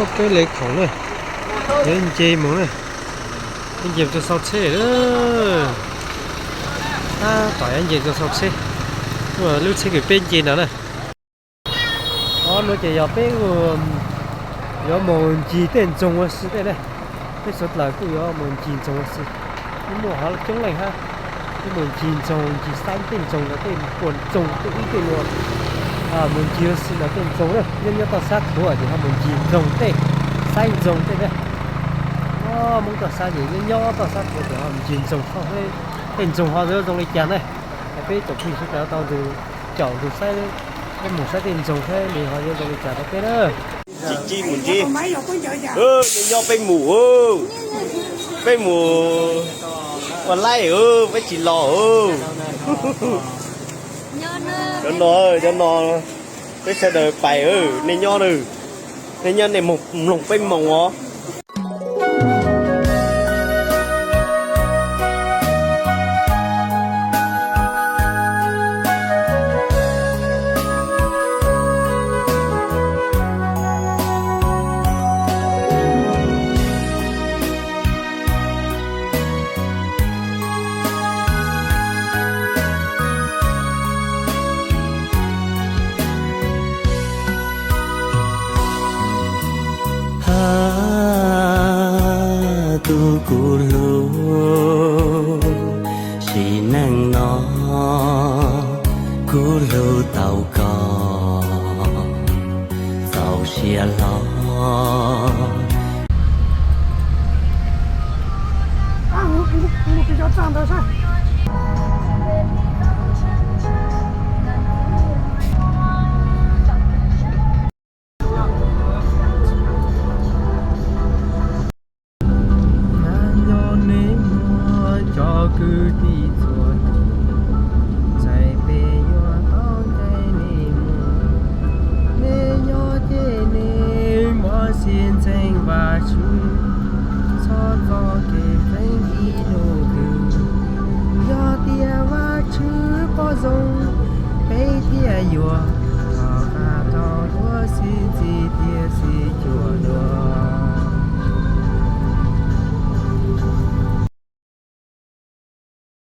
Peb le khoom na, yuav nce mus na, yuav nce mus rau sau tsheb na. Tab tom yuav nce rau sau tsheb, lub tsheb kws peb nce no na. Ob nuav ces yog peb yuav mus ncig tej ntsoog ua si tej na. Peb suav dlawg kuj yuav mus ncig ntsoog ua si. Peb muaj hov coob leej hab, peb mus ncig ntsoog, ncig saib tej ntsoog no, tej pua ntsoog tej ub tej nua. Mus ncig ua si no tej ntsoog na, nyob nyob toj sab qhuav ces ho mus ncig ntsoog tej, saib ntsoog tej na. Hmoob toj sab ces nyob nyob toj sab qhuav ces ho mus ncig ntsoog, tej ntsoog ho zoo li cas na. Peb tsoom phooj ywg sawv daws tau ntws caum ntws saib, peb mus saib tej ntsoog saib nws ho yuav zoo li cas rau peb na. Tsis ci mus ntsis, nej nyob peb mus, peb mus ua laij, peb tsis los. Cov no, cov no, peb sawv daws pais, nej nyob, nej nyob nej mloog peb mus os. Hab, tus kuv hlub, sim neej no kuv hlub tau koj, txaus siab hlo. Mus pem cov txaj ntawd saib.